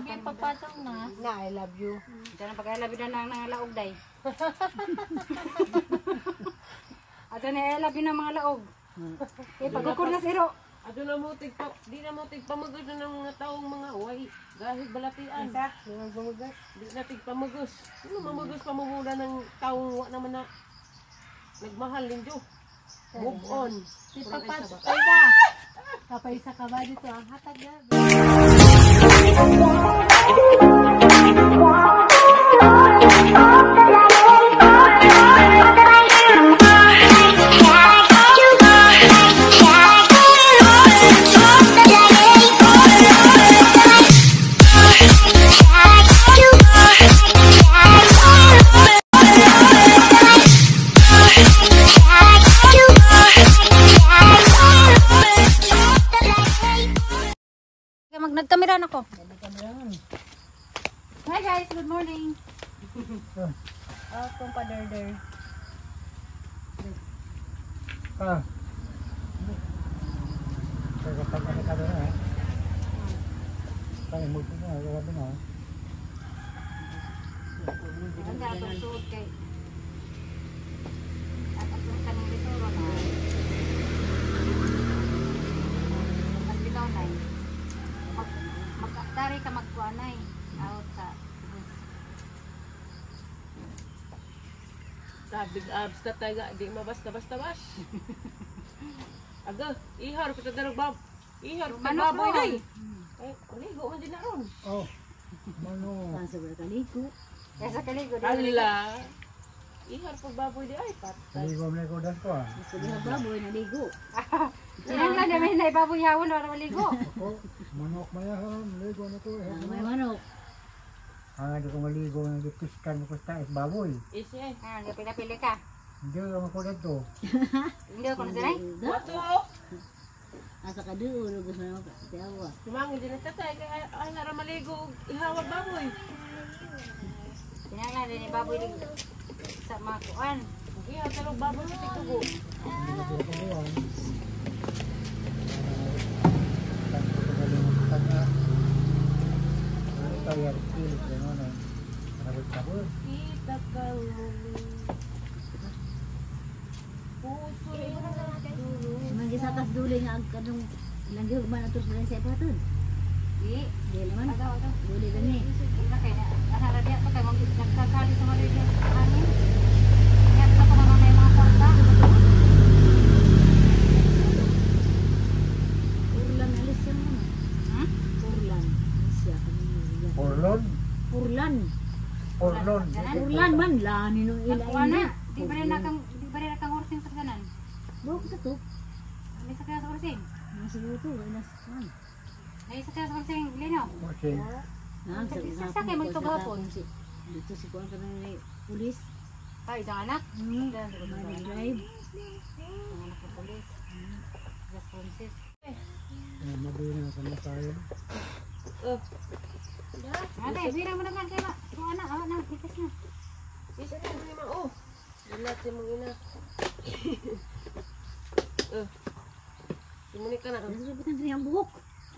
Hindi papatong na. Na, I love you. Diyan ang pag-I love you na ng mga laog day. Ato na I love you ng mga laog. Eh, pagkukur na siro. Ato na mo tigpa, di na mo tigpamugos na ng mga taong mga uway. Gahig balatian. Isa, di man bumugas. Di na tigpamugos. Ano mamugos pamumula ng taong wa naman na nagmahal ninyo. Move on. Di papatong. Paisa. Kapaisa ka ba dito? Ang hatag na. Mag nagkamera na ko. Hi guys, good morning. Oh, kung paderder. Ah. Kaya kapag ano ka na eh. Kaya mo na, grabe na. Ang atong suot kay at atong kanang lisuro na. Mas bitaw na. Mag magdari ka magkuanay out sa Sa big abs na tayo, di mabasta-basta bas. Aga, ihar ko tadarog bab. Ihar ko Manok baboy ron. day. Ay, maligo man din na ron. Oh. Mano. Sa kaligo. Kaya sa kaligo di Ala. Ihar ko baboy di ay patay. Ligo mo ko das ko ah. Gusto niya baboy naligo. Sinang lang naman na ibaboy hawon wala maligo. Ako, manok mayaham, ligo na ko. Eh. Ah, may manok. Ah, di ko maligo ng gipiskan ko sa is baboy. Isi eh. Ah, pila-pili ka. Hindi ako ko dito. Hindi ako na sanay. Wato. Asa ka doon, gusto na ka. Tiyawa. Sumangin din ang tatay kaya ay nara maligo og ihawag baboy. Sinang lang din ibaboy sa mga kuan. Ihar tarog baboy sa tugo. Hindi ko tuguan. Kita kang muli. Puso'y tulog. Magisakas duli nga ang kanong ilang gihug man ato sa sa ipaton. Di. Di naman. Agaw, agaw. Duli gani. Ika kay na ana ra diya pa kay mag nagkakali sa mga radio hangin. Kaya pa ko naman may mga kwarta. Urlan alis siya mo. Hmm? Urlan. Alis siya kanina. Orlon, Urlan. Orlon. Urlan man lani nung ila Kuan na, di ba rin nakang di ba rin nakang orsing sa ganan? Buok sa to. May sakya sa orsing. Nasa luto wala sa kan. May sakya sa orsing lino. Okay. Na sa Sa kay magtugapon. Dito si kuan kanang ni pulis. Ay, isang anak. Mga drive. Ang anak ng pulis. Just Francis. Mabili na sa tayo. Oh, Ate, bira mo naman kay ma. Kung anak, awa na, tikas na. isa na ni ma oh. Wala si mong ina. Oh. Tumuni ka na. Nasa subutan kani ang buhok.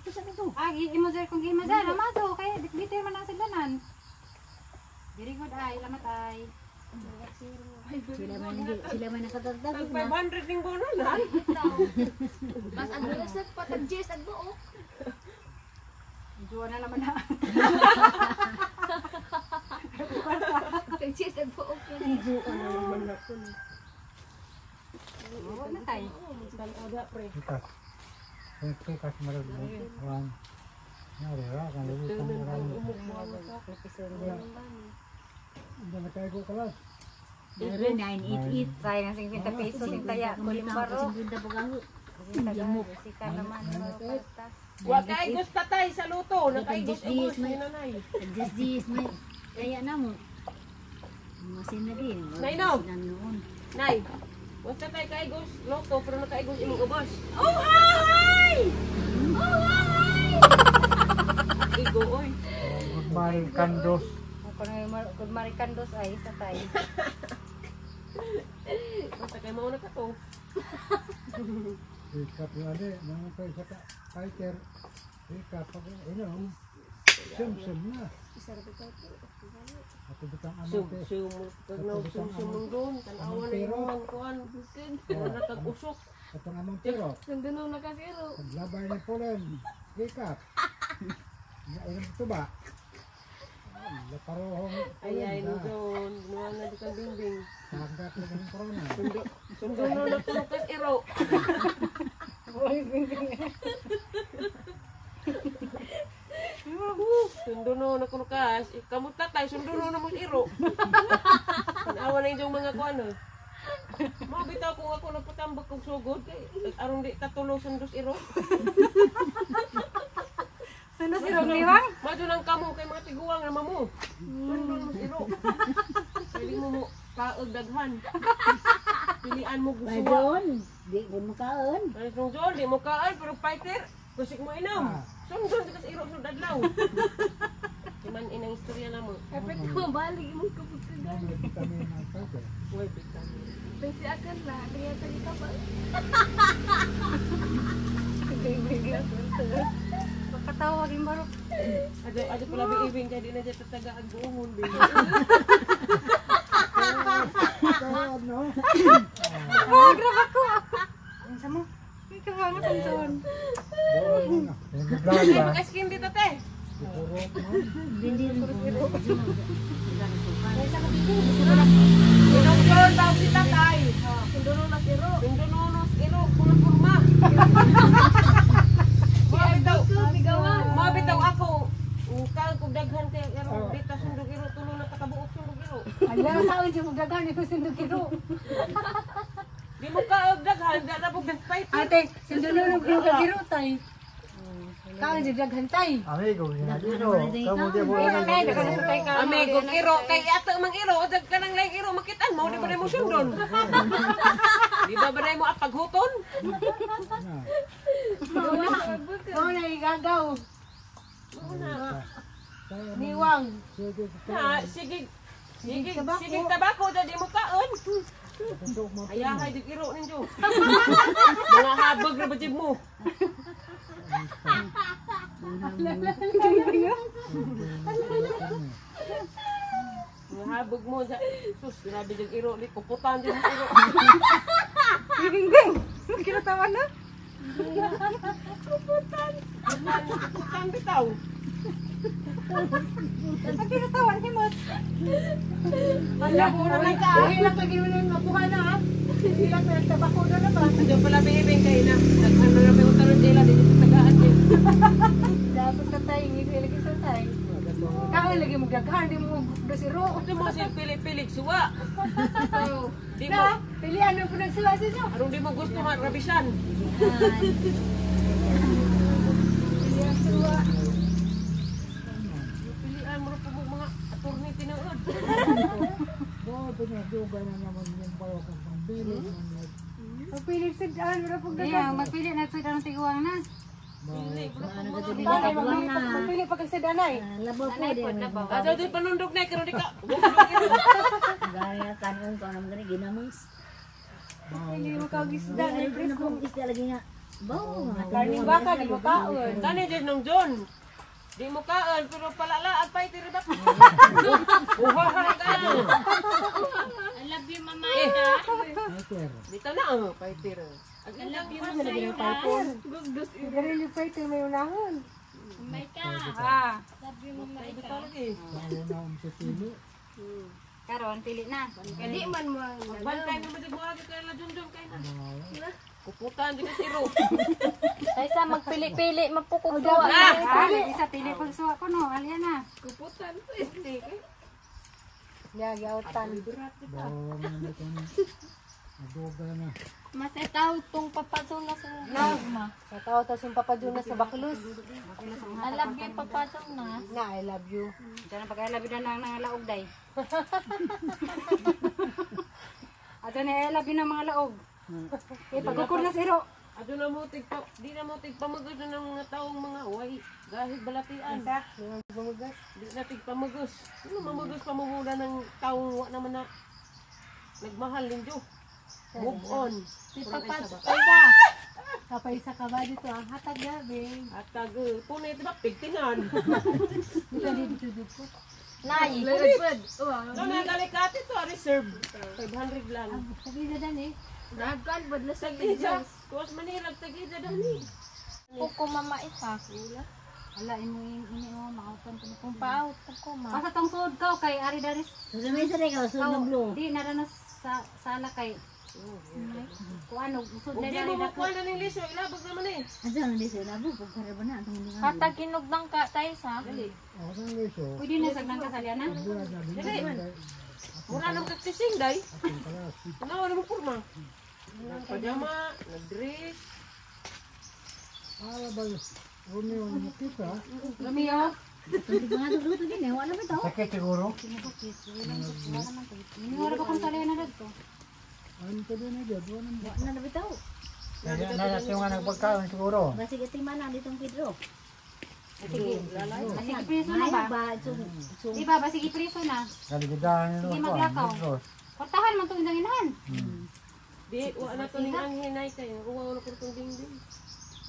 Ito sa to. Ah, imo sir kung imo sir, amato kay bitbiter man ang sagdanan. Very good ay, lamat ay. Sila man nakatagtag Tag na. 500 ning bono na. Mas ang dulas na patag-cheers ang buo. Juwa na naman na. Tag-cheers ang buo. Oo na tayo. Tanaw pre. Pikas. Pikas marag mo. One. Nari ra kan lugu kan ra. Hindi na kayo kalas. Dere 988. Sayang 50 pesos yung taya ko yung baro. 50 pagaho. Yamok. Sika naman. Baro palta. Wa kay gusto tatay sa luto, nakaigos ubos ni nanay. Just this may kaya na mo. Masin na din. Nay, no. Sinan noon. Nay. Wa tatay kaigos luto pero nakaigos imong ubos. Oh ay! Oh ay! Igo oy. Good morning kandos. Kung kung marikandos ay sa tayo. Basta kay mauna ka to. Pick up yung ali, mga kayo sa fighter. Pick up pag inom. Sum-sum na. Ato bitang Sum amante. sum kag sum sum doon tan-awa na imong kuan. Wala kag usok. Atong among tiro. Sundunon na kasi ro. Paglabay ni Pulen. Gikat. Nga ilang tuba. Laparohong Ay ay Pulen. no doon, ginawa na di kang bingbing. Tanggap na ng corona. Sundunon na kuno kas iro. Sundunon na kuno kas. Kamot tatay sundunon na mo iro. Tan-awa na inyong mga kuan. Oh. Mao bitaw kung ako nagpatambak og sugod kay aron di tatulo sundos iro. Sunod si Rong Liwang. Madyo lang kamo kay mga tiguang na mamo. Sundon mo iro. Pwede mo mo kaog daghan. Pilian mo gusuwa. Pardon, di ko makaon. Ay, nung John, di mo kaan, pero fighter, kusik mo inom. Sundon sa iro sud adlaw. Timan inang istorya na mo. Epekto mo balik imong kapag kagal. May vitamin ang pwede. Uy, vitamin. Pagsi akan lah, kaya tadi ka pa. Pagkatawag yung barok. Adyo, adyo pala biibing kay di na dyan tataga ang buongon. Baby. Kaya no? Ang sa mo. Ikaw nga sa doon. Buong na. Ay, mag-ice dito, te. Puro mo. Bindi rin ko. Inong John, tawag si tatay. Sundunon na si ro. Sundunonos iro, kuna kurma. Mabitaw, mabitaw ako. Ungkal kog daghan kay iro, di ta sundog iro, tulo na kakabuok sundog iro. Ala, kaon siya magdagan ikaw sundog kiro. Di mo kaog daghan, di na pug fighter. Ate, sundunon og kiro kiro tay. Kaon siya daghan tay. Amigo, ginagino. Kamu di mo na. Amigo iro kay ato mang iro, dag ka nang laing iro makitaan mo, di ba na mo sundon? Di ba ba na mo apaghuton? Mao na igagaw. Niwang. Sige, Ha, sige. Sige, sige tabako da di mo kaon. Ayahay di iro ninyo. Mga habag ra ba jib mo? Mga habag mo sa sus grabe jud iro di kuputan jud mo iro. Bingbing. Kinatawa na. Kuputan, kuputan bitaw. Ang kinatawan ni Mot. Ala, ka. Hilak lagi mo na makuha na ha. Hilak na tabako na na ba? Andiyan pala bibing kay na. Daghan na may utaron dila di sa tagaan din. Dapat sa tay, ngiti lagi sa tay. Kaon lagi mo daghan di mo dosiro. Ito mo siya pili-pili suwa. Di mo Na, pilihan mo po nagsuwa sa inyo. aron di mo gusto ha rabisan. Pilihan suwa. Pilian mo ra po mo mga attorney tinuod. Bo, pinadugay na naman yung balok ang pambili. Magpili sa daan, wala pong Iya, daghan. magpili na sa kanang tiguang na. Pili mo ra po mga Tanay, magpili pa, magpili pa kag sa danay. Labaw po din. Ato di panundog na karon di ka. Gugulog iro. Gaya kanon ko naman gani ginamos. Hindi mo kag isda, Ay, ano pong isda lagi nga. Baw, mga Karning baka, di mo kaon. Kani jud nung John. Di mo kaon pero palalaag pa itiri ba? Uhaha ka. I love you, Mama. Eh, Fighter. dito na ang fighter. I love you, Mama. Garili pa ito may unahon. Maika. Ah, Love you, Mama. Bawo na ang pipili. karon pili na. Di man mo. Magbantay naman di mo agi kay la John kay na. Kuputan di ka siro. Kaysa magpili-pili, mapukog tuwa. Ah, isa pili pag suwa ko no. Alya na. Kuputan. Ya, giautan. Bawo na itong nadugay na. Masetaw tong papasong na sa Na, sa tao tas yung papaduna sa baklus. I love you, papasong na. Na, I love you. Diyan ang pag-alabi na ng mga laog day. Ato na ilabi ng mga laog. Eh, pagkukur na siro. Ato na mo tigpa di na mo tigpamagos na ng mga taong mga way gahig balatian. Sa, di mo gumugas. Di na tigpamagos. Ano mamagos pamumula ng taong wa naman na nagmahal ninyo. Move on. Si Papa, Kaysa. Kapay sa kaba dito ang hatag gabi. Hatag punit ba pigtinan. Dito dito dito. Nay. No na galikati to reserve 500 lang. Sabi na dan eh. Nagkan badla sa Tagija. Kuwas Manila tagija dani. Kuko mama ipa. Wala imo ini oh maautan ko. Kung paawt ko ma. Asa tong suod ka kay ari daris. So, may sa ikaw, so Aw, blue. Di naranas sa sala kay kuan og usod Ug na di dari mo dako. makuha na ning liso ilabog naman eh. Asa ang liso labo pag karaba na atong hindi nga. Hatag hinugdang ka tayo sa. Ako ng liso. Pwede na sagnan ka saliana. Dili. Mura nang kaktising day. Ano wala mo porma. Nagpajama, nagdress. Ala ba Romeo mo kita? Romeo. Tubig mga tubig din eh, wala ba ito? Sakit siguro. Ini ora ba kung saliana dadto? Ano to din eh, wala mo. Wala na bitaw. Kaya na natin nga nagpagkaon siguro. Basig iti man ditong Pedro. Sige. Basig preso na ba? Ba, Di ba basig preso na? Kaligidahan Sige, maglakaw. Kwartahan man tong isang inahan. Di wa na to ning anghinay kay uwa na ko tong dingding.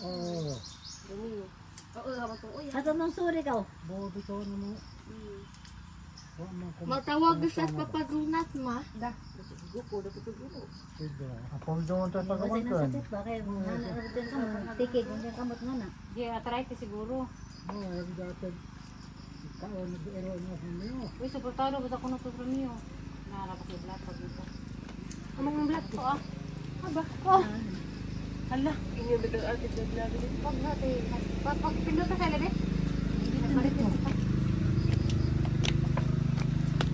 Oo. Romeo. Asa nung suri ka? Bobo to na mo. Matawag sa papadunat ma. Guko dapat to guro. Apong doon to sa Basig na kamot. sakit ba kay nga na din kamot tikig kung kamot nga na. Di arthritis siguro. Oo, ay dati. Kaon na ero na Romeo. Uy, suportado ba sa kuno to Romeo? Naara pa kay black pag dito. Among black ko ah. Aba. Oh. Hala, inyo bitaw ate naglabi dito. Pag natin, pag pindot ka sa labi. Dito.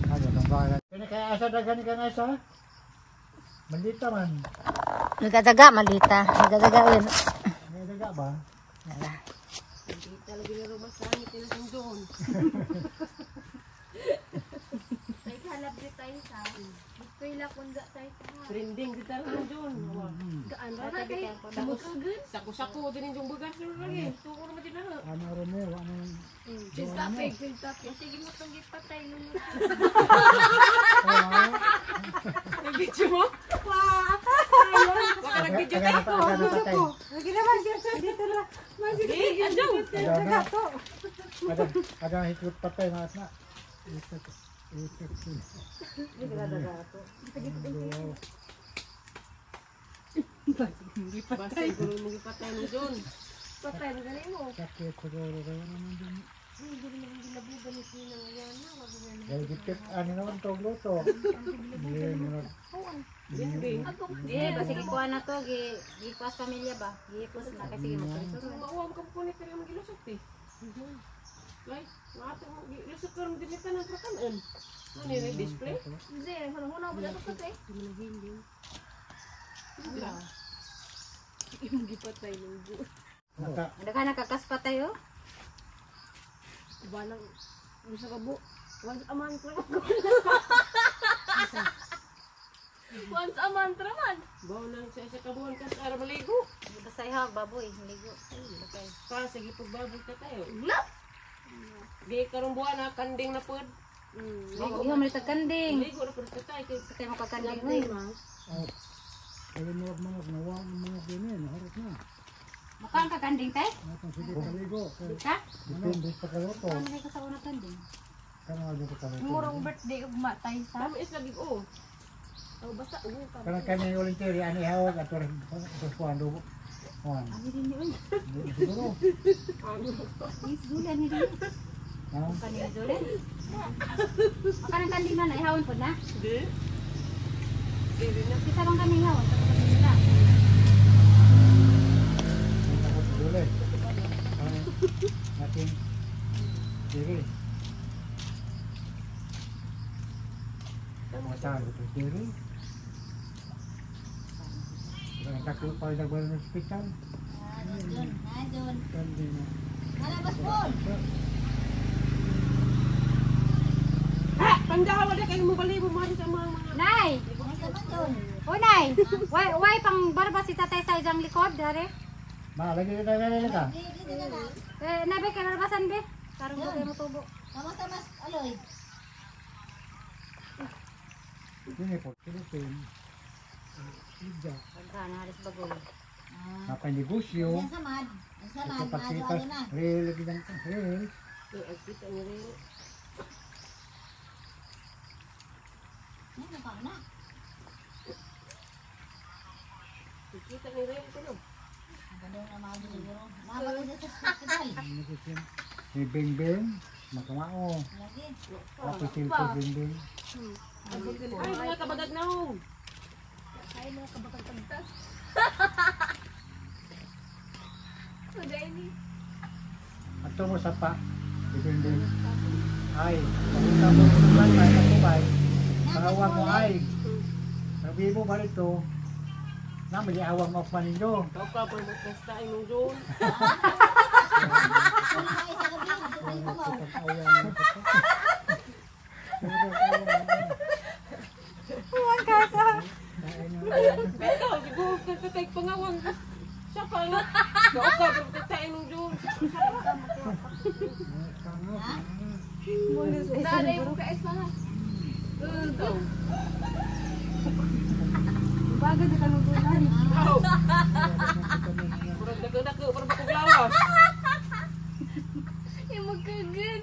Ano nang baga. Kani kay asa dagan ka na isa? Malita man. Nagadaga malita. Nagadaga yun. May daga ba? Hindi talaga na rumasangit nila sa doon. Ay halab di tayo sa. Pila kunda tayo sa. Trending di talaga doon. Gaan ra na kay. Sako-sako din yung bagas doon lagi. Tuko naman din na. Ano Romeo, ano? Tapig, tapig. Sige mo tong gipatay nun. Nag-video mo? Waka nag-video tayo. Ako. Lagi naman dito na. Di, adyaw. Ada ada ada hikut patay na na. Ikut ikut. Basta siguro mo gipatay mo doon. Patay na galing mo. Sakit siguro kayo naman din. Dahil gipit, ano naman to luto. Hindi mo na. Dingding. Di, basig ikuha na to, gi gikuas pamilya ba? Gipos na kasi sige magpresyo. Mauwa mo kampunit pero yung gilusot eh. Ay, maato mo gilusot karon din ita ng prakanan. Ano ni display? Hindi, huna ba dapat ko eh. Yung gipatay ng buo. Mata. Daga nakakaspa tayo. Balang gusto ka bu. Once a month lang. Once a month raman. Bawa na sa isa ka buwan ka sa araw maligo. Basta ihawag baboy, ligo. Patay. Pa, sige pagbaboy ka tayo. Na. Di karong buwan na kanding na pod. Ligo mo tag kanding. Ligo na pod ka tayo. Kay Sa tayo makakanding oy. Oh. Kaya mo manok na wa manok din eh, naharap na. Mukha ka kanding tay? Atong sige kaligo. Ka? Depende sa kaluto. Ano ka sa una kanding? Kano nga dito kaluto. Murong birthday ugma tayo sa. Tama is lagi oh. Oh, basta ugo ka. Kanang kami volunteer ani hawag ato kuan dugo. Kuan. Ani din ni oy. Siguro. Is zulan ni din. Ha? Kani zulan. Maka ng kanding na naihawon pod na. Di. Di na. Isa bang kanding ihawon sa kanding na. Dole. Natin. Diri. Mata ito diri. Nagkakul pa rin ng hospital. Nadon. Kandi na. Nalabas po. Ha, pandawa di kayo mo bali mo mari sa mga mga. Nay! Asa man doon? O nay! Why pang barba si tatay sa isang likod, dare? Ma, lagi na na ka. Dito na lang. Eh, nabe kay barbasan be. Karong ko kayo motubo. Tamas-tamas aloy. Dini po, Philippine. Ija. Pagka na halos bagoy. Napay negosyo. Ang samad. Ang samad. Ito pagkita, Maado-ado na. real lagi ng real. Kita niya rin. Ano pa na? Kita niya rin ko no. Ang ganda na maado siguro. Mabalik sa hospital. Ni Bing Bing, makamao. Lagi. Ako silpo Bing Bing. Ay, mga kabagag na ho. Ay, mga kabakag-tagtag. Magay ni. Ato mo sa pa, ni Bing Bing. Ay, pamunta mo sa bantay, katubay. Pangawang mo ay. Sabi mo ba rito? Na, may awang mo pa ninyo. Ikaw ka pa mo testa imong zone. Wala ka isa gabi. Sa tayo mo. Pag-awang mo pa. Ikaw, siguro ka tay pangawang. Siya pa nga. Ikaw ka pa testa imong zone. Nanay mo ka mga. Ugo. Bago sa kalugunan. Ikaw. Murag dako-dako para bakong lawas. Yung magkagan.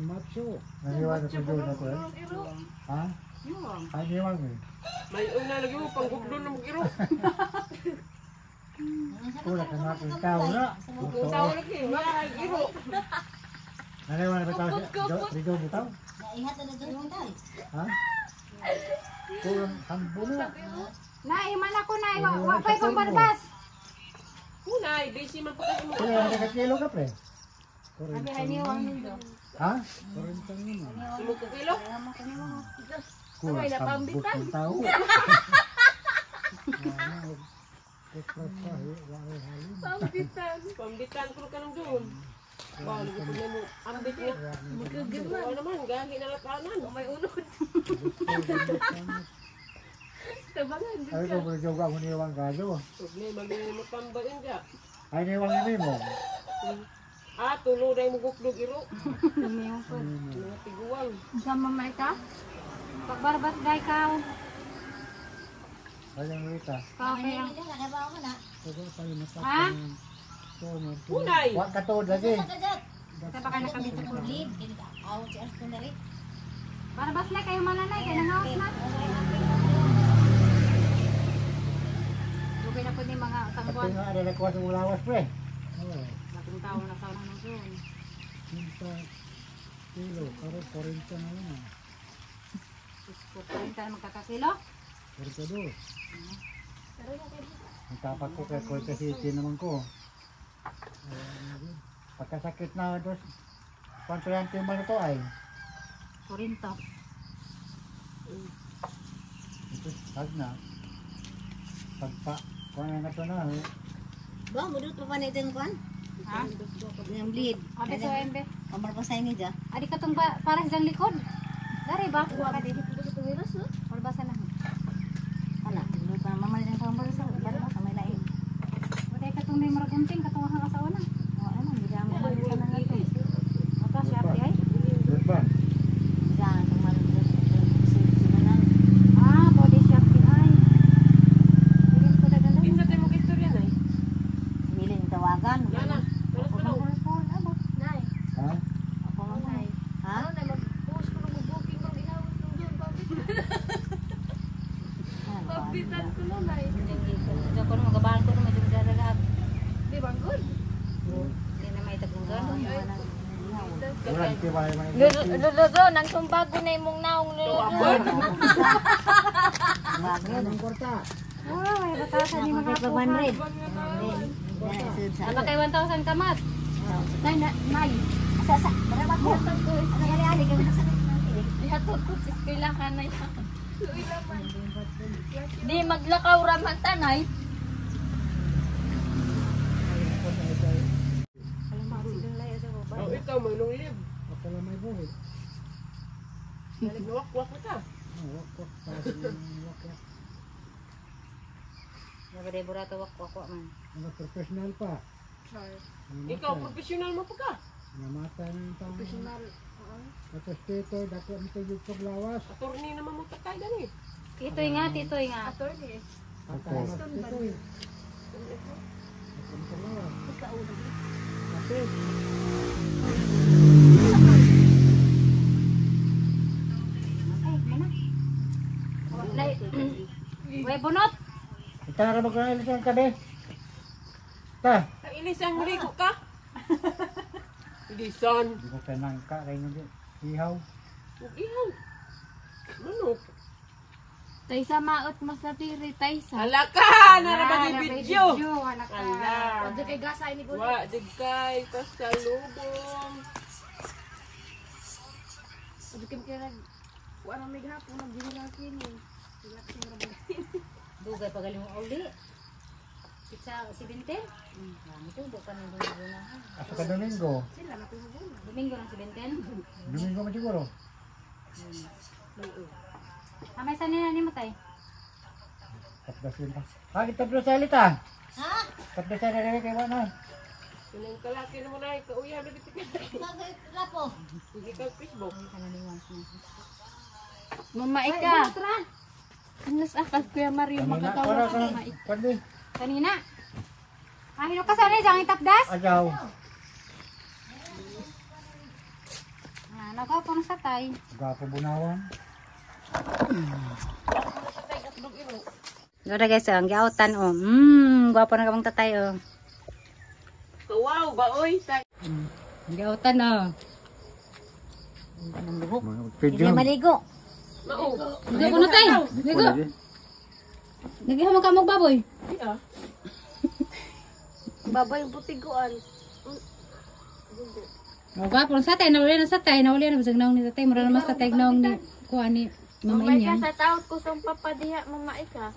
Macho. Naniwala sa doon ako eh. Iro. Ha? Ay, niwang eh. May una lagi mo panggugdon na magiro. Wala ka na akong tao na. Kung tao lagi, wala iro. Naniwala ba tao sa Rido mo tao? Naihat na sa hospital. Ha? Kulang sambo na. Nay, man ako nay, wa pa'y pambarbas. Unay, busy man po kasi mo. Kulang na kakilo ka pre. Abi haniwang nindo. Ha? Kurentang naman. Imo ko kilo. Kulang sambo ng tao. Pambitan. Pambitan ko ka ng doon. Wow, lagi ko na mo. Ambit niya. Magkagan man. Oo naman, gahi na latanan. May unod. Tabangan. Ay ko medyo ako niwang gado. Problema ganyan mo tambayin ka. Ay niwang ini mo. Ah, tulo dahil mo gukdog iro. Mga tiguang. Sama may ka? Pagbarbas day ka. Ay ang rita. Ka kaya. Hindi na nakabaw mo na. Ha? Unay! Wa ka to lagi. Sa kajat. Sa baka nakabita ko. Lead. Awon si Arston na rin. Barbas na kayo malanay kay nangawas na. Dugay na po ni mga Pati sangguan. nga ada nakuha sa ulawas pre. Oo. Batong tao na sa unang doon. 50 kilo, karo 40 na lang. Diyos ko, 40 na magkakakilo. 42. Ang tapak ko kay Koy City naman ko. Pagkasakit na dos, kwanto yan timbang ito ay. 40. Ito, tag na. Pagpa, kung ano na ito na. Eh. Ba, mudot pa pa na itong kwan? Ha? Yung bleed. Abi sa MB. Pamarbasay ni dya. Adi katong ba, para sa likod. Dari ba? Kadi. Gusto tumiros, no? Parbasa na. Ana, mudot pa naman dyan pamarbasa. Barbasa may lain. Wala katong may maragunting katong ang sa una. Oh, ano, hindi ka mo balik na nga to. Ato siya ati ay. Doon ba? Diyan, kung malulot. Sinunan. Ah, body shop di ay. Bilin ko dagan. Kinsa tayo mo istorya na eh. Bilin tawagan. Yana, tulos pa daw. Nay. Ha? Ako man. Nay. Ha? Ano na, mag-post ko na mag-booking ng ihawas ng doon. Pambitan ko na, Nay. Medyo ko magabahan ko medyo daragat. Di ba, good? Hindi na may tagunggan. Walang tiwala man. Luludo, nang tumbago na imong naong luludo. Anong kwarta? Oh, may batasan ni mga apuhan. 100. Ala kay 1,000 kamat. Nay, na, nay. Asa, asa. Barabak ko. Ano ali-ali. Kami nasakit natin. Ihatod ko sa eskwelahan na yan. Di maglakaw raman tanay. Oh, ikaw may lunglib. Ako lang may buhay. Nagwak-wak na ka. Oh, wak wak pa. Wak wak. Nabade burato wak wak wak man. Mga professional pa. Ikaw, professional mo pa ka. Namatay na yung tao. Professional. Tapos dito, dako mo ito yung paglawas. Attorney naman mo takay gani. Titoy nga, titoy nga. Attorney. Ako. Ay, mana. Lai. Way bunot. Itara mo ko na ilis ang kabe. Ta. Ilisang ligo ka. Ilisan. Di ko kanang ka kay nyo. Ihaw. Ihaw. Manok. Taysa maot masatiri taysa. Hala ka! Narabag yung video. Hala ka. Hala. Wag kay gasa ini ko. Wa, digkay, pasalubong. Wag kay kay nag wala may gahapon nagdihira kini. Relaxing ra ba. Dugay pagaling mo uli. Pizza 17? Marami to, bukan ng Domingo na. Asa ka Domingo. Domingo ng 17? Domingo man siguro. Amay sa nila ni mo tay. Tapos yun pa. Ha, tapos sa ilita. Ha? Tapos sa ilita kay wala. Sinang kalaki na mo na, kauya na dito ka. Bakit lapo? Hindi ka Facebook. Mama ika. Anas akas Kuya Mario Kanina, makatawa wala ka ka. mama ika. Pwede. Kanina. Ah, hino ka sana isang itapdas? Ayaw. Ah, nagwapo na sa tay. Gapo bunawan. Gora guys, ang giautan oh. Gwapo na kamong tatay oh. Wow, ba oy? Tay. Giautan oh. Video. Maligo. Mao. Ligo na tay. Ligo. Nagiha mo ka mo baboy. Di ah. Babay yung putiguan. Oh, gwapo na sa tay, nawali na sa tay, nawali na bisag naong ni tatay, mura naman sa tay naong ni kuha ni mama Mama ika inya. sa taot ko sa papa diha mama ika.